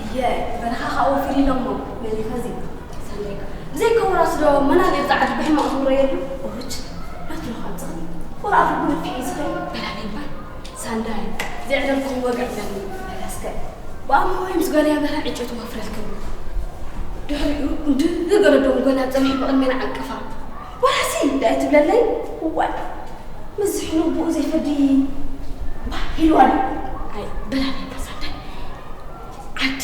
እየ፣ በረኻ ኸኣ ወፊሩ ኢሎሞ። መን እዩ ኸዚ? ሳንዳይ። ብዘይከ ወራስ ዶ መናን እዩ ጻዕድ ብሕማቕ ዝውረየሉ? ኦች፣ ናትሎ ኸኣ ኣምጽእኒ። ወላ ኣፍልቡ ንፊዕ እዩ ዝኸይድ። በላኒ እምበር። ሳንዳይ፣ ዘዕለልኩም ወግዒ ኣለኒ። በላስከ። ብኣምሆይ ምስ ጓል ያበራ ዕጨቱ ወፍረልክም። ድሕሪኡ እንድገለዶም ጓል ጸኒሑ ብቕድሜና ዓቀፋ። ወራሲ እንታይ ትብለለይ? እዋይ፣ ምስ ዝሕኑ ብኡ ዘይፈዲ ባህ ኢልዋ ድዩ? ኣይ፣ በላኒ እምበር ሳንዳይ። ዓዲ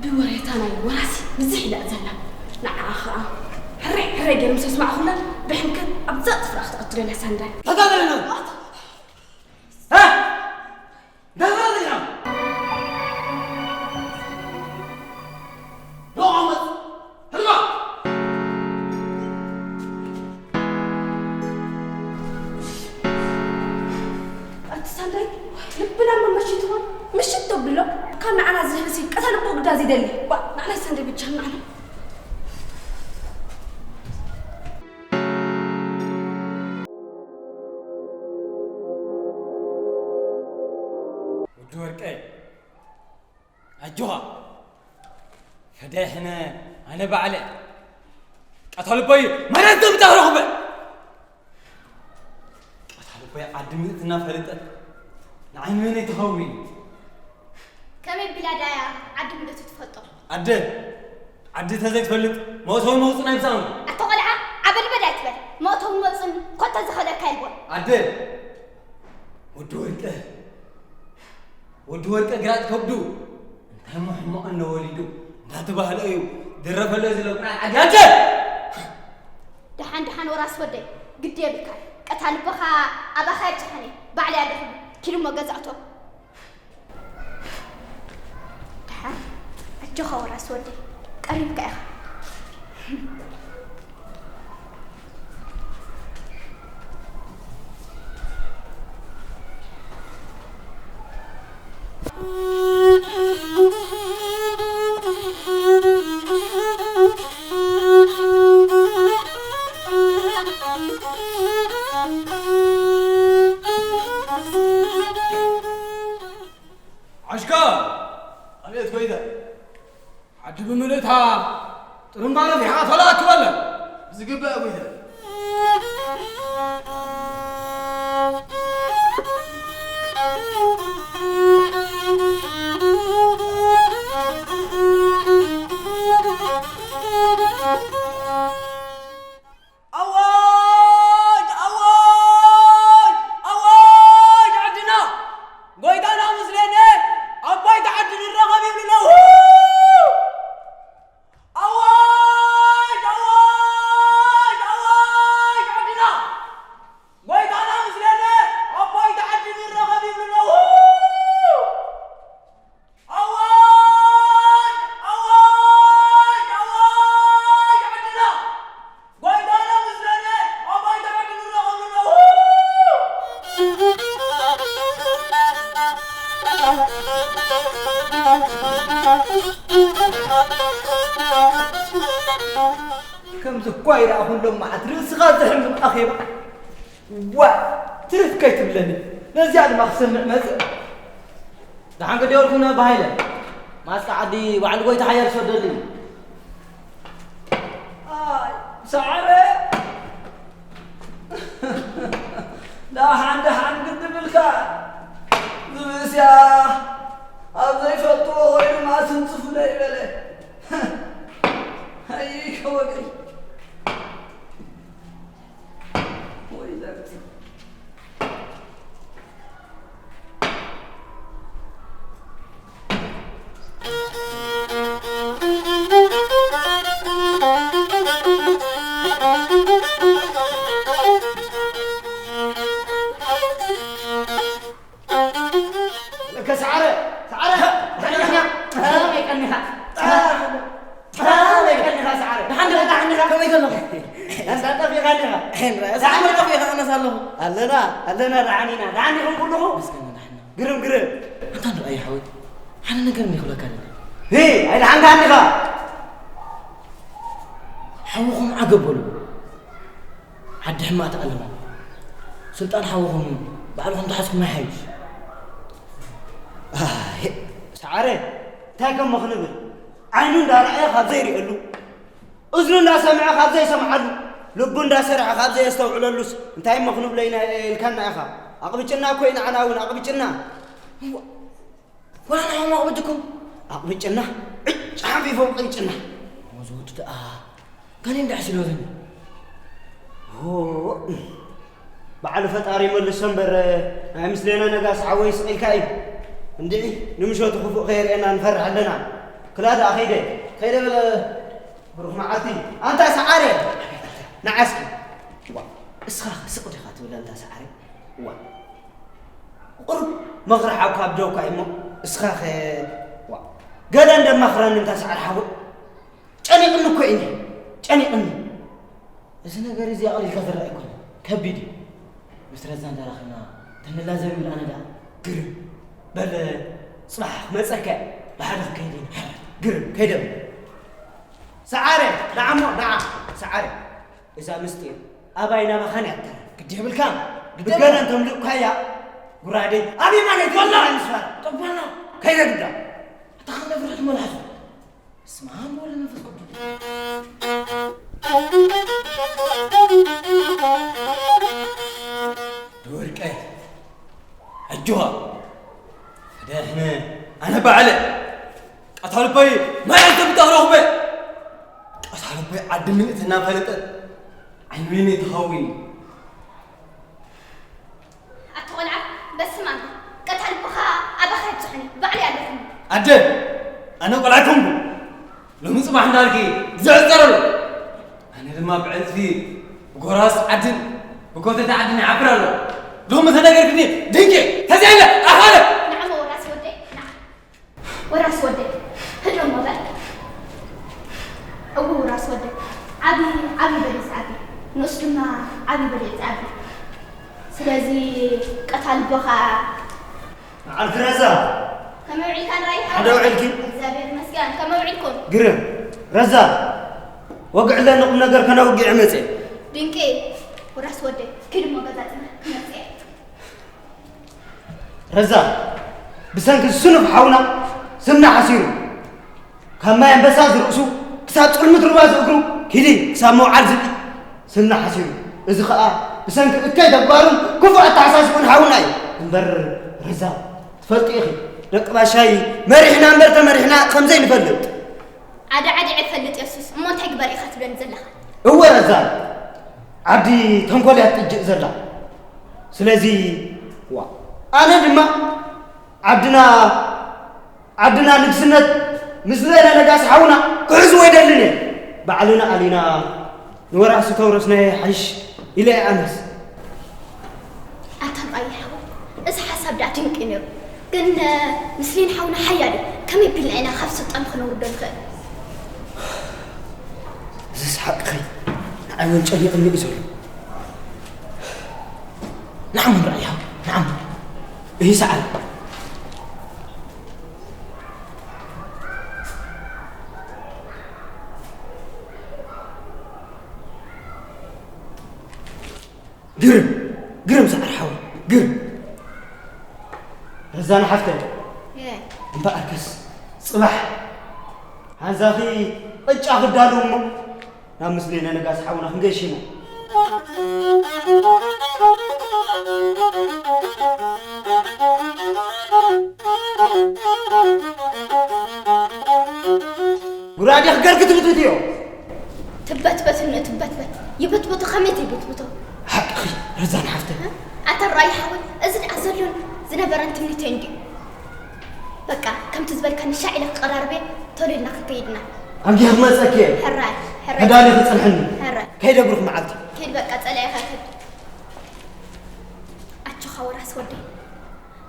ብወሬታ ናይ ወራሲ ብዝሕ ኢላ ዘላ። ንዓኣ ኸኣ ሕራይ ሕራይ ገይረ ምስ ኣስማዕኹላ ብሕንከት ኣብዛ ጥፍራ ክትቐትለላ ሳንዳይ። ተጋደለና! እ! ደፍረና! ዶ ዓመፅ! ህልማ! ኣቲ ሳንዳይ፣ ልብና መመሽትዋ ምሽት ተብሎ፣ ካብ ንዓና ዝህልሲ ቀተል ብኡግዳ ዝደሊ። ዋ፣ ንዓናይ ሳንዳይ ብቻ ንዓና። ወዲ ወርቀይ፣ ኣጆኻ። ፈዳይሕነ ኣነ ባዕለ። ቀታልቦይ መሬት ደምታ ረኽበ። ቀታልቦይ ዓዲ ምእትና ፈለጠት። ንዓይ መን ኣይትኸውን? ከመይ ቢላ ዳያ ዓዲ ምልእቲ ትፈልጦ? ኣደ፣ ዓዲ ተዘይትፈልጥ መእተዊ መውፅን ኣይምፃእን። ኣታ ቆልዓ፣ ዓበድበድ ኣይትበል። መእተዊ መውፅን ኮታ ዝኸለካ የልቦን። ኣደ፣ ወዲ ወርቀ፣ ወዲ ወርቀ ግራጭ ከብዱ እንታይ እሞ ሕማቕ እነ ወሊዱ እንዳተባህለ እዩ ድረፈለ ዝለቁና ዓዲ ኣደ። ደሓን ደሓን ወራስ ወደይ፣ ግዲ የብልካ። ቀታልቦኻ ኣባኻ ይጨኸነ፣ ባዕለይ ኣደኽሉ ኪዱ መገዛእቶ። ደሓን ኣጆኻ ወራስ ወደይ፣ ቀሪብካ ኢኻ። ዓሽካ! ኣቤት ጎይታ። ዓዲ ብምልእታ ጥርምባ ነፊሕካ ተለኣክ በለ። ብዝግባእ ጎይታ። ኣዋጅ! ኣዋጅ! ኣዋጅ! ዓድና! ጎይታና ምስሌነ! ኣብ ባይታ ዓዲ ንራኸብ ይብሉ ኣለዉ! ኣዋጅ! ኣዋጅ! ኣዋጅ! ዓድና! ጎይታና ምስሌነ! ኣብ ባይታ ዓዲ ንራኸብ ይብሉ ኣለዉ! ኣዋጅ! ኣዋጅ! ኣዋጅ! ዓድና! ጎይታና ምስለነ! ኣባይ ተዓዲ ንረኸብ ኣለዉ! ከምዚ እኳ ይረኣኹ ሎም መዓት ርእስኻ ዘሕምም ኣኼባ። ዋ! ትርፍ ከይትብለኒ። ነዚኣ ድማ ክሰምዕ መጽእ። ደሓን ገዲኦልኩም ነባ ሃይለ። ማስቃ ዓዲ ባዕሉ ጎይታ ሓያል ዝሰደሉ እዩ። ኣይ፣ ሰዓረ! ደሓን ደሓን ግድም ኢልካ። ዝብእስያ ኣብ ዘይፈልጥዎ ኮይኑ ማስን ጽፉነ ይበለ። ኣይ፣ ከወገይ። ለከ ሰዓረ፣ ሰዓረ፣ ደሓን ዲኻ? ከመይ ቀኒኻ? ደሓን ዲኻ? ከመይ ቀኒኻ ሰዓረ? ደሓን ዲኻ? ደሓን ዲኻ? ከመይ ከለኹ? ዳንሳ ጠፊእካ ዲኻ? ሄንራ፣ ደሓን ዲኻ? ጠፊእካ ኣነስ ኣለኹ። ኣለና፣ ኣለና፣ ደሓን ኢና። ደሓን ዲኹም ኩልኹም? መስገን ደሓን ኢና። ግርም፣ ግርም። ኣንታ ንርኣይ ሓወይ፣ ሓደ ነገር እንዲ ክብለካ ደለ። ሄ፣ ኣይደሓንካን ዲኻ? ሓውኹም ዓገብ በሉ። ዓዲ ሕማቕ ተኣለማ። ስልጣን ሓውኹም ባዕልኹም ተሓዝኩም ኣይሓይሽ። ኣሄ። ሰዓረ፣ እንታይ ከሞ ክንብል? ዓይኑ እንዳረኣየ ካብ ዘይርእየሉ፣ እዝኑ እንዳሰምዐ ካብ ዘይሰምዓሉ፣ ልቡ እንዳሰርሐ ካብ ዘየስተውዕለሉስ እንታይ እሞ ክንብሎ ኢና ኢልካና ኢኻ። ኣቕብጭና እኮ ኢና ንዓና እውን ኣቕብጭና። እዋ፣ ወላ ንዓኹም ኣቕብጭኩም። ኣቕብጭና፣ ዕጭ ሓንፊፎም ኣቕብጭና። እሞ ዝወዱ ደኣ ገለ እንዳ ሕስሎ ዘኒ። ሆ፣ በዓል ፈጣሪ መልሶ እምበር፣ ናይ ምስሌነ ነጋስ ሓወይ ስቕ ኢልካ እዩ። እንድዒ፣ ንምሸቱ ክፉእ ከየርእየና ንፈርሕ ኣለና። ክላ ደኣ ኸይደ። ኸይደ በለ። ብሩኽ መዓልቲ። ኣንታ ሰዓረ! ንዓ እስኪ። ዋ፣ እስኻ ስቕ ዲኻ ትብል ኣንታ ሰዓረ? ዋ። ቁሩብ መኽሪ ሓውካ ኣብ ደውካ እሞ እስኻኸ? ዋ። ገለ እንደማኽረኒ ኣንታ ሰዓረ ሓወይ። ጨኒቕኒ እኮ እየ። ጨኒቕኒ። እዚ ነገር እዚ ኣቕሊልካ ዝረኣ ኣይኮነን። ከቢድ እዩ። ምስ ረዛ እንዳራኸብና ተንላዘብ ይብል ኣነ ደኣ። ግርም። በል ጽባሕ ክመጸካ እየ። ብሓደ ክከይድ ኢና። ግርም። ከይደ በል። ሰዓረ፣ ንዓ እሞ፣ ንዓ። ሰዓረ። እዛ ምስጢር ኣባይ ናባኻን እያ ትተርፍ። ግዲ የብልካን። ግዲ ብገለ የብልካን። እንተምልእኳያ፣ ጉራደይ ኣብ የማነይ ወላ! ኣይምስፋር። ጠባና። ከይደ ግዳ። ኣታ ኸም ነፍርሕ ትመልሓሱ። በስመ ኣብ ወወልድ ወመንፈስ ቅዱስ። ደወርቀ፣ ኣጆኻ። ደሕነ፣ ኣነ ባዕለ ቀታልቦይ ማይ ኣልተብታ ረኽበ። ቀታልቦይ ዓዲ ምልእቲ እናፈለጠት ዓይኒ ወይኒ ትኸውን። ኣታ ቆልዓ፣ በስመ ኣብ። ቀታልቦኻ ኣባኻ ይብጽሑኒ። ባዕለይ ኣለኹ። ኣደ፣ ኣነ ቆልዓ ኣይኮንኩ። ሎሚ ጽባሕ እንዳልኪ ዝዕጸረሉ። ኣነ ድማ ብዕጽፊ፣ ብጎራስ ዓድን ብኮተት ዓድን ይዓብር ኣሎ። ሎሚ ተነገርክኒ ድንቂ፣ ተዚኣለ፣ ኣኻለ። ንዓሞ ወራሲ ወደይ፣ ንዓ። ወራስ ወደይ፣ ህድሞ በል። እው፣ ወራስ ወደይ፣ ዓቢ፣ ዓቢ በሊዕ ዝዓቢ፣ ንኡስ ድማ ዓቢ በሊዕ ዝዓቢ። ስለዚ ቀታልቦኻ መዓልቲ ረዛ። ከመይ ውዒልካ ንራይ? ሓደ ውዒልኪ? እግዚኣብሔር ይመስገን። ከመይ ውዒልኩም? ግርም። ረዛ፣ ወግዕለ ንቁም ነገር ከነውግዕ መጽእ። ድንቂ። ወራስ ወደይ፣ ኪድ እሞ ገዛ ጽናሕ፣ ክመጽእ። ረዛ፣ ብሰንኪ ስኑፍ ሓውና ስምና ሓሲሩ። ካብ ማይ ኣንበሳ ዝርእሱ ክሳብ ጽልምት ሩባ ዝእግሩ ኪዲ ክሳብ መውዓል ዝብኢ ስምና ሓሲሩ። እዚ ኸኣ ብሰንኪ እከይ ተግባሩን ክፉእ ኣተሓሳስብኡን ሓውና እዩ። እምበር ረዛ፣ ትፈልጢ ኢኺ፣ ደቂ ባሻይ መሪሕና እምበር ተመሪሕና ከም ዘይንፈልጥ። ዓዲ ዓዲ እፈልጥ የሱስ፣ እሞ እንታይ ግበር ኢኻ ትብለኒ ዘለኻ? እወ ረዛ፣ ዓዲ ተንኮል እያ ትጥጅእ ዘላ። ስለዚ፣ ዋ፣ ኣነ ድማ ዓድና፣ ዓድና ንግስነት ምስሌነ ነጋሲ ሓውና ክሕዝዎ ኣይደልን እየ። ባዕልና ኣሊና ንወራሲ ተውረስናዮ ይሓይሽ ኢለ እየ ኣነስ። ኣታ ራእይ ሓወይ፣ እዚ ሓሳብ ደኣ ድንቂ እዩ ነይሩ። ግን፣ ምስሌነ ሓውና ሓያል እዩ። ከመይ ቢልና ኢና ካብ ስልጣኑ ክነውርዶ ንኽእል? እዚስ ሓቅኺ፣ ንዓይ እውን ጨኒቕኒ እዩ ዘሎ። ንዓሞ ንርኣይ ሓወይ፣ ንዓሞ። እሂ ሰዓል። ግርም፣ ግርም ሰዓር ሓወይ፣ ግርም። ረዛን ሓፍተይ፣ የ። እምበኣርከስ ጽባሕ ሓንሳኺ ቅጫ ክዳሉ እሞ ናብ ምስሌነ ነጋሲ ሓውና ክንገይሽ ኢና። ጉራዴ ክገርክ ትብትብትዮ። ትበትበት ንእትበትበት። ይበትበቶ ከመይ ትይበትበቶ? ሓቅኺ ረዛን ሓፍተይ። ኣታ ራእይ ሓወይ፣ እዚ ደኣ ዘሎን ዝነበረን ትምኒተይ እንድዩ። በቃ፣ ከምቲ ዝበልካኒ ሻዕ ኢለ ክቀራርብ እየ፣ ቶሎ ኢልና ክንከይድ ኢና። ኣንጊ ክመጸኪ እየ። ሕራይ፣ ሕራይ። ተዳሊ ክጽንሕኒ። ሕራይ። ከይደ ብሩኽ መዓልቲ። ከይድ በቃ፣ ጸላኢኻ ከይድ። ኣጆኻ ወራስ ወደይ።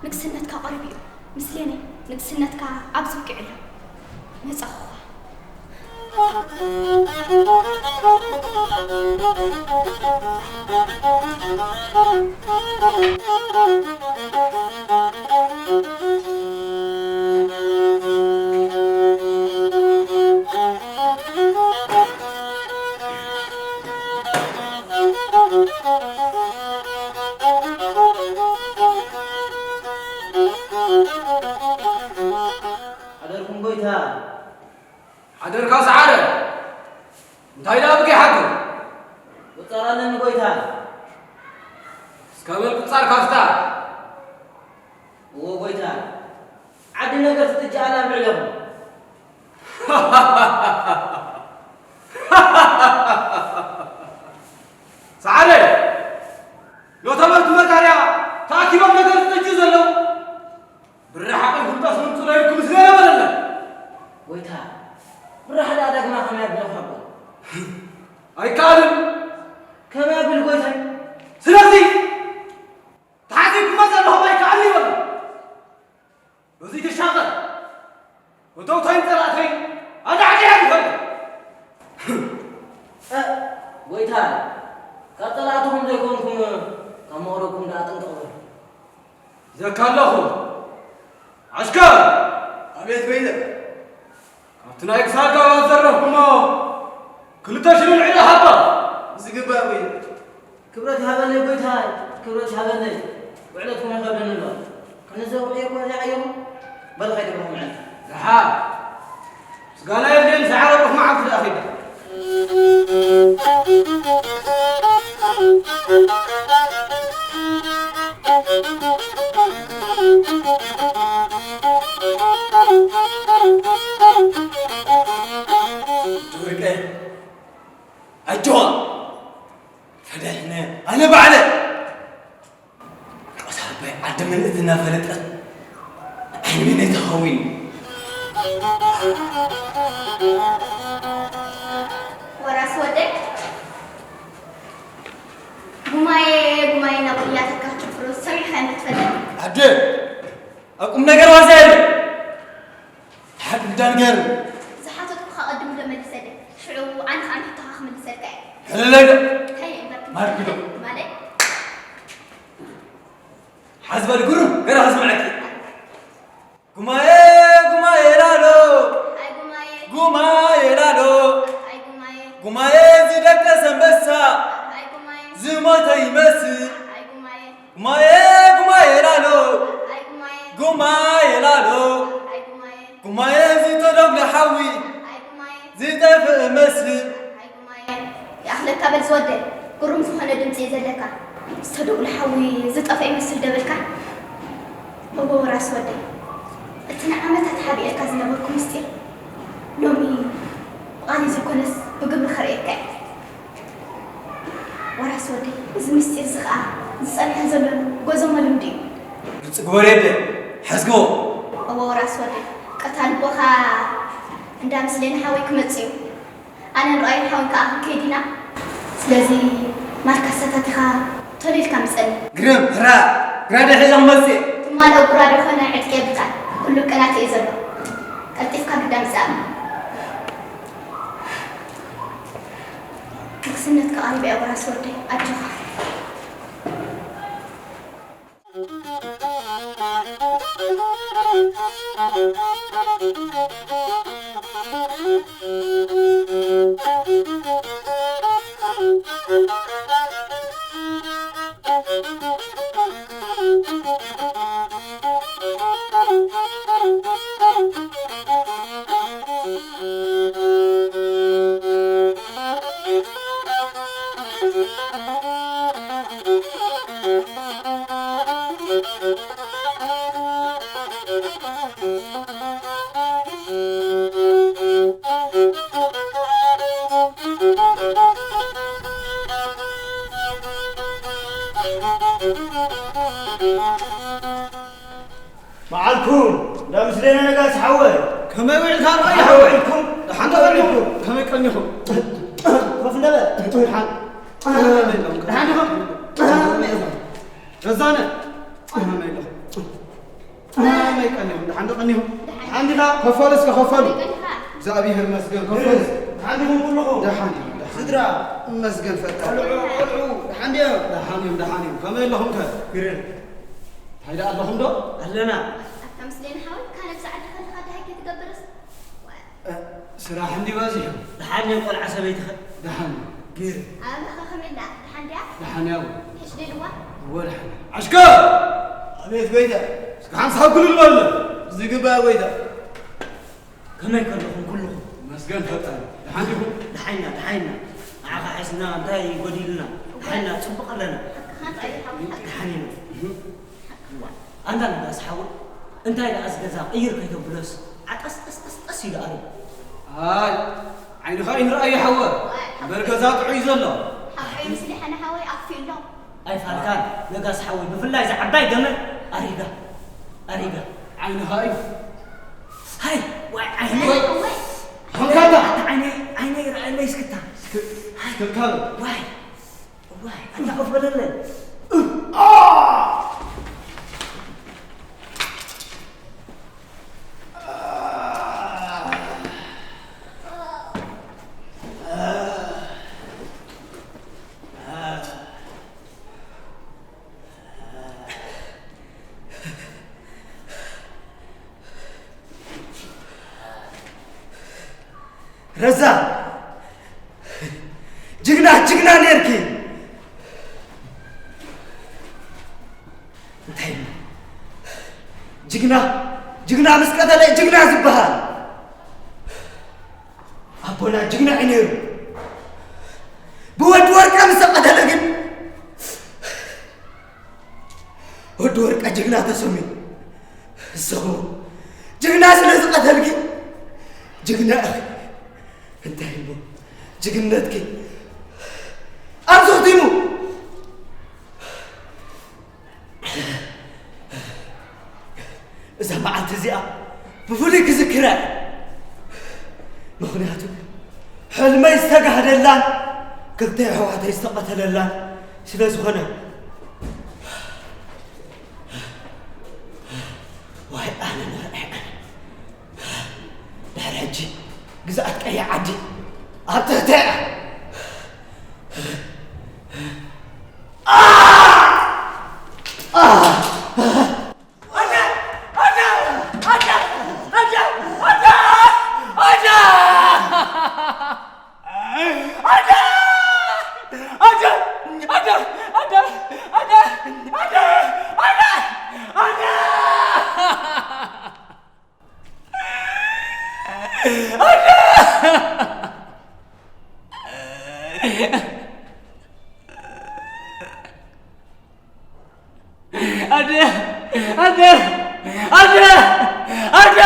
ንግስነትካ ቀሪቡ እዩ። ምስሌነ ንግስነትካ ኣብዚ ውቂዑ ኣሎ። መጻኹኻ። ሓደርኩም ጎይታ። ሓደርካ ሰዓረ። እንታይ ደኣ ብከይ ሓድር? ቁጻር ኣለኒ ጎይታ። እስከ በል ቁጻር ካፍታ። እዎ ጎይታ። ዓዲ ነገር ትጥጃ ኣላ ብዕለኹ። ሰዓረ። ሎተመርት መካርያ ተኣኪቦም ነገር ዝጥጁ ዘለዉ። ብራሓቕ ይኹን ጠስምንቱ ለይልኩም ስገለ በለና። ጎይታ፣ ብራኽ ደኣ ዳግማ ከመይ ኣቢለ ክሓቦ? ኣይከኣልን። ከመይ ኣቢል ጎይታይ? ስለዚ፣ ተሓሲብኩሞ ዘለኹም ኣይከኣልን ይበሉ። በዚ ተሻቐ። እተውታይን ጸላእተይን ኣዳዕዲዐ ይኸዱ። እ፣ ጎይታ፣ ካብ ጸላእትኹም ዘይኮንኩም፣ ካብ መቕረብኩም ደኣ ጥንቅቕ በሉ። ዘካ ኣለኹ። ዓሽከር! ኣቤት በይነ። ካብቲ ናይ ክሳድካ ዘረፍኩሞ ክልተ ሽሕ ዕዳ ሃባ። ዝግባእ በይነ። ክብረት ይሃበለይ ጎይታይ፣ ክብረት ይሃበለይ። ውዕለትኩም ይኸብደኒ ኣሎ። ክንዘ ውዕየ እኮ ዘይዓየኹ። በል ኸይደ ብኹም ዕለት። ደሓ። ምስጋና የድልየኒ፣ ዝዓረቕኹ መዓልቲ ደኣ ኸይደ። ወርቀ፣ ኣጆኻ፣ ፈዳይነ፣ ኣነ ባዕለ። ቃልሲ ዓባይ ዓዲ ምልእቲ እናፈለጠት ዓይኒ በይነይ ተኸዊኑ። ወራስ ወደይ፣ ጉማየ፣ ጉማየ እናበሉ እያተካ ክትፍሩ ሰሚዕካ እንድትፈልጥ። ኣደ፣ ኣብ ቁም ነገር ዋዛ የለ። ሓቂ ግዳ ንገር። ዝሓተትኩኻ ቅድም ዶ መሊሰለይ? ሽዑ ኣነ ኸኣ ንሕቶኻ ክምልሰልካ እየ። ሕለለይ ዶ? እንታይ እምበር ማርኪ ዶ? ትምልሰለይ ትማለይ? ሓዝ በል ግሩም፣ ገና ከስምዐኪ። ጉማየ፣ ጉማየ ላሎ። ኣይ ጉማየ። ጉማየ ላሎ። ኣይ ጉማየ። ጉማየ ዝደቀሰ ኣንበሳ። ኣይ ጉማየ። ዝሞተ ይመስል። ኣይ ጉማየ። ጉማየ፣ ጉማየ ላሎ። ኣይ ጉማየ። ጉማየ ላሎ። ኣይ ጉማየ። ጉማየ ዝተደጉለ ሓዊ። ኣይ ጉማየ። ዝጠፍእ መስል። ኣይ ጉማየ። ይኣኽለካ በል ዝወደይ፣ ግሩም ዝኾነ ድምጺ እዩ ዘለካ። ዝተደጉለ ሓዊ ዝጠፍእ ይመስል ደበልካ። እወ ወራስ ወደይ፣ እቲ ንዓመታት ሓቢኤልካ ዝነበርኩ ምስጢር ሎሚ ብቓል ዘይኮነስ ብግብሪ ከርእየካ እየ። ወራስ ወደይ፣ እዚ ምስጢር እዚ ኸኣ ዝጸንሐ ዘሎ ጎዞሞ ልምዲ እዩ። ግልጺ ግበርዮ ኣደ፣ ሓዝክዎ። እወ ወራስ ወደይ፣ ቀታሊ ኣቦኻ እንዳ ምስሌን ሓወይ ክመጽእ እዩ። ኣነን ርኣይን ሓወይ ከኣ ክንከይድ ኢና። ስለዚ ማልካ ኣሳታቲኻ ቶሎ ኢልካ ምጸኒ። ግርም፣ ሕራ፣ ግራደ ሒዘ ክመጽእ እየ። ትማልኦ ጉራደ ኾነ ዕጥቂ የብልካን። ኩሉ ቅናት እዩ ዘሎ። ቀልጢፍካ ግዳ ምጻእ። ንግስነትካ ቀሪበ እየ ወራስ ወደይ፣ ኣጆኻ። መዓልኩም፣ እንዳ ምስሌነ ነጋሲ ሓወይ። ከመይ ውዒልካ ርኣይ ከመይ ሓወይ? ውዒልኩም? ደሓን ዶ ቀኒኹም? ከመይ ቀኒኹም? ኮፍ እንደ በል። ደሓን። ደሓን ዲኹም? ከመይ ኢኹም? ረዛነ፣ ከመይ ኢኹም? ከመይ ቀኒኹም? ደሓን ዶ ቀኒኹም? ደሓን ዲኻ? ከፈሉ እስከ፣ ከፈሉ። ከመይ ቀኒኻ? እግዚኣብሔር ይመስገን፣ ከፈሉ። ደሓን ዲኹም ኩልኹም? ደሓን እዮም፣ ደሓን። ስድራ? ይመስገን ፈጣሪ። ቆልዑ፣ ቆልዑ፣ ደሓን ድዮም? ደሓን እዮም፣ ደሓን እዮም። ከመይ ኣለኹም ከ? ግርም። እንታይ ደኣ ኣለኹም ዶ? ኣለና። ኣብታ ምስሌን ሓወይ፣ ካልእ ብዛዕባ ከለኻ ደሃይ ከይትገብርስ? እ፣ ስራሕ እንዲ በዚሑ። ደሓን እዮም ቆልዓ ሰበይትኸ? ደሓን። ግር። ኣባኻ ከመይ እንዳ? ደሓን ድያ? ደሓን እያ። ሕሽ ደልዋ? እወ፣ ደሓን። ዓሽከር! ኣቤት ጎይታ። እስከ ሓንሳብ ክልል በለ። ዝግባእ ጎይታ። ከመይ ከለኹም ኩልኹም? መስገን ፈጣሪ። ደሓን ዲኹም? ደሓይና፣ ደሓይና። ንዓኻ ሒዝና እንታይ ጎዲልና? ደሓይና፣ ጽቡቕ ኣለና። ደሓን ኢና። ኣንታ ነጋሲ ሓወይ፣ እንታይ ደኣ እዚ ገዛ ቅይር ከይተብሎስ? ዓጠስ ጠስ ጠስ ጠስ ኢሉ ኣርግ። ኣይ፣ ዓይንኻ እዩ ንርኣዮ ሓወ። እምበር ገዛ ጥዑይ ዘሎ። ሓወይ፣ ምስ ደሓነ ሓወይ ኣክፊ ኣሎ። ኣይፋልካን ነጋሲ ሓወይ፣ ብፍላይ እዛ ዓባይ ገመል ኣሪጋ፣ ኣሪጋ። ዓይንኻ እዩ። ሃይ፣ ዋይ ዓይነይ። ወይ፣ ኾንካታ። ዓይነይ፣ ዓይነይ ርኣየለይ እስክታ። እስክ-፣ እስክታ። ዋይ፣ ዋይ፣ ኣንታ ኮፍ በለለይ። ረዛ፣ ጅግና፣ ጅግና ኔርኪ። እንታይ እሞ? ጅግና፣ ጅግና ምስ ቀተለ ጅግና ዝበሃል። ኣቦና ጅግና እዩ ነይሩ። ብወዲ ወርቀ ምስ ተቐተለ ግን፣ ወዲ ወርቀ ጅግና ተሰምዩ። እሰኹ፣ ጅግና ስለ ዝቐተልኪ፣ ጅግና ኢኺ። እንታይ እሞ ጅግነትኪ ኣብዚ ኽቲሙ። እዛ መዓልቲ እዚኣ ብፍሉይ ክዝክራ እየ። ምኽንያቱ፣ ሕልመይ ዝተጋህደላን ክልተ ኣሕዋተይ ዝተቐተለላን ስለ ዝኾነ። ዋይ ኣነ መርዐ ኣነ። ድሕሪ ሕጂ ግዝኣት ቀይሕ ዓዲ ኣብ ትሕቲ እያ። ኣደ ኣደ ኣደ ኣደ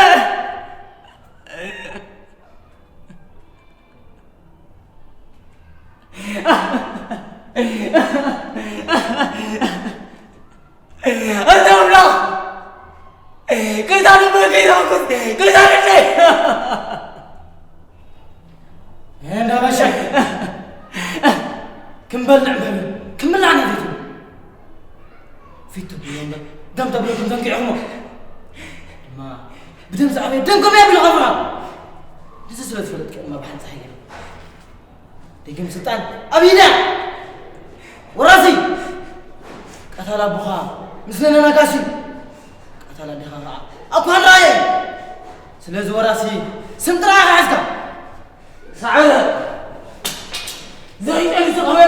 ኣንተ ኣምላኽ! ቅርታ ንበል ከይረኽብኩስ፣ ቅርታ ንበል! እንዳ ባሻይ፣ ክንበልዕ እምበር፣ ክንብላዕ ነዲቱ። ፊት ተብሎ እምበር፣ ደም ተብሎ ግን ዘንጊዕኹሞ። ድማ ብደም ዝዓበየ ደም ከመይ ኣቢሉ ኸፍራ? ነዚ ስለ ዝፈለጥኪ ድማ ብሓንጻ ሃይገ። ደጊም ስልጣን ኣብ ኢዳ! ወራሲ! ቀታል ኣቦኻ ምስ ነነ ነጋሲ! ቀታል ኣዴኻ ኸዓ ኣኳን ረኣየ! ስለዚ ወራሲ ስም ጥራይ ኢኻ ሒዝካ! ሳዕረ! ዘይጠሊ ዝኸበ!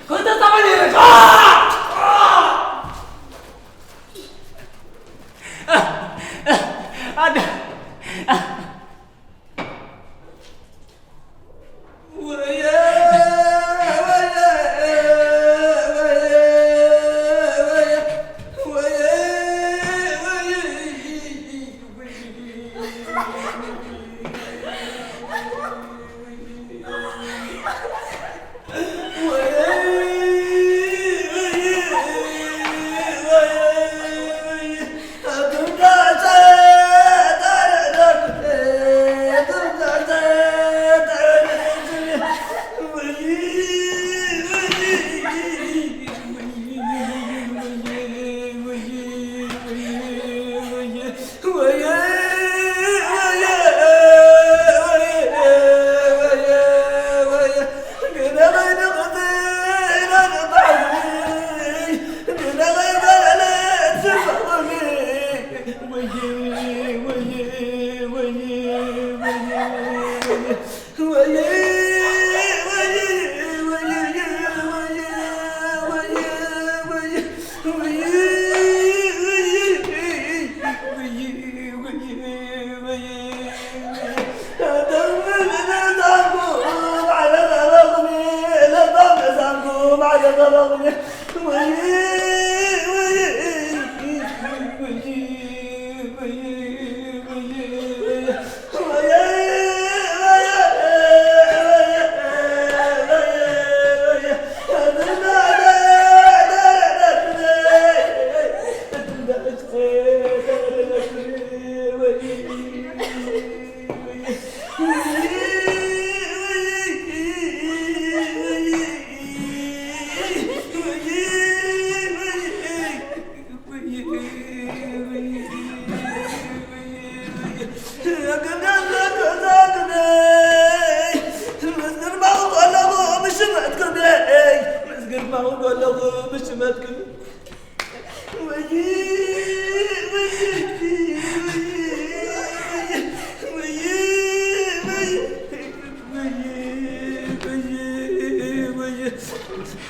ክልተ ጣዕሚ ነይረካ! ኣደ!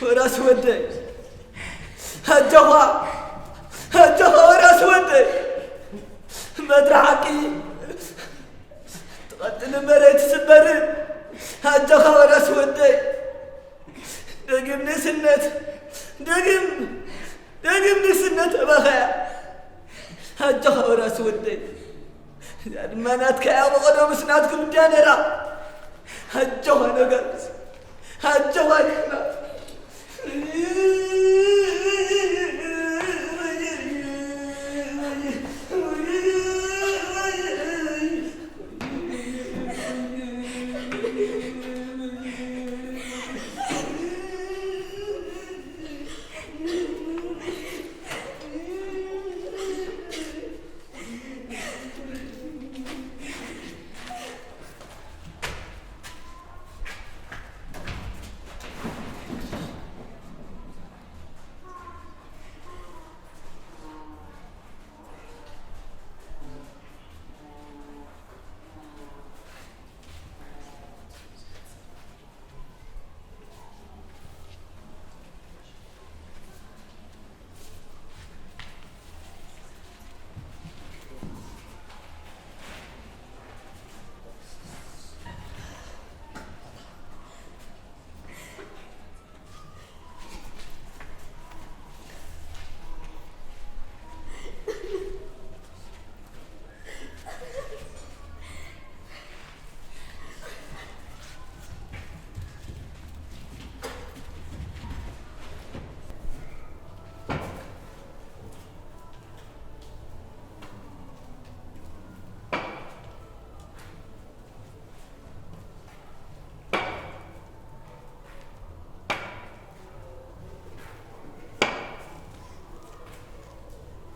ወራስ ወደይ፣ ኣጆኻ፣ ኣጆኻ ወራስ ወደይ። በትሪ ሓቂ ትቐጥል እምበር ኣይትስበርን። ኣጆኻ ወራስ ወደይ። ደጊም ንእስነት፣ ደጊም፣ ደጊም ንእስነት ኣባኻያ። ኣጆኻ ወራስ ወደይ። እዚኣ ድማ ናትካ እያ፣ ብቐደሙስ ናትኩም እንድያ ነይራ። ኣጆኻ ነጋድስ፣ ኣጆኻ ጅግና።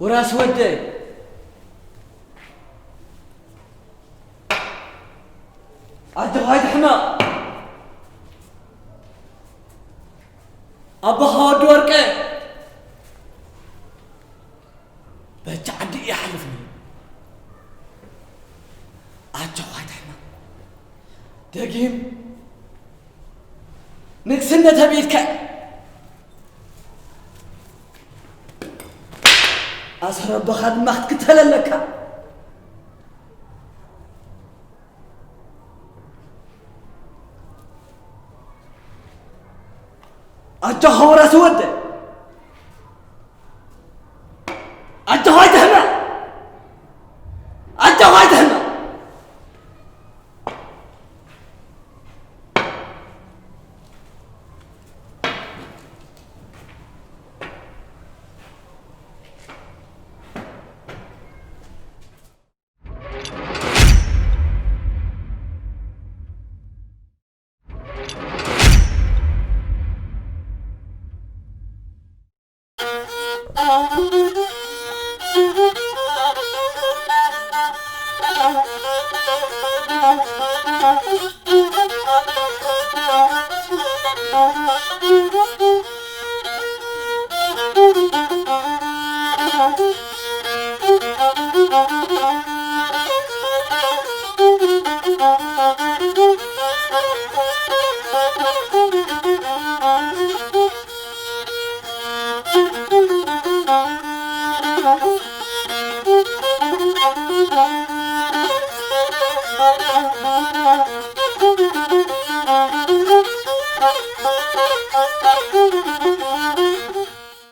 ወራስ ወደይ፣ ኣጆኻ ኣይትሕመቕ። ኣቦኻ ወዲ ወርቀ በጃ ዓዲ ይሓልፍ ነይሩ። ኣጆኻ ኣይትሕመቕ። ደጊም ንግስነት ኣቢልካ ኣሰረባኻ ድማ ክትክተል ኣለካ። ኣጆኻ ወራሲ ወደይ። ኣጆኻ ኣይትሕመቕ። ኣጆኻ ኣይትሕመቕ።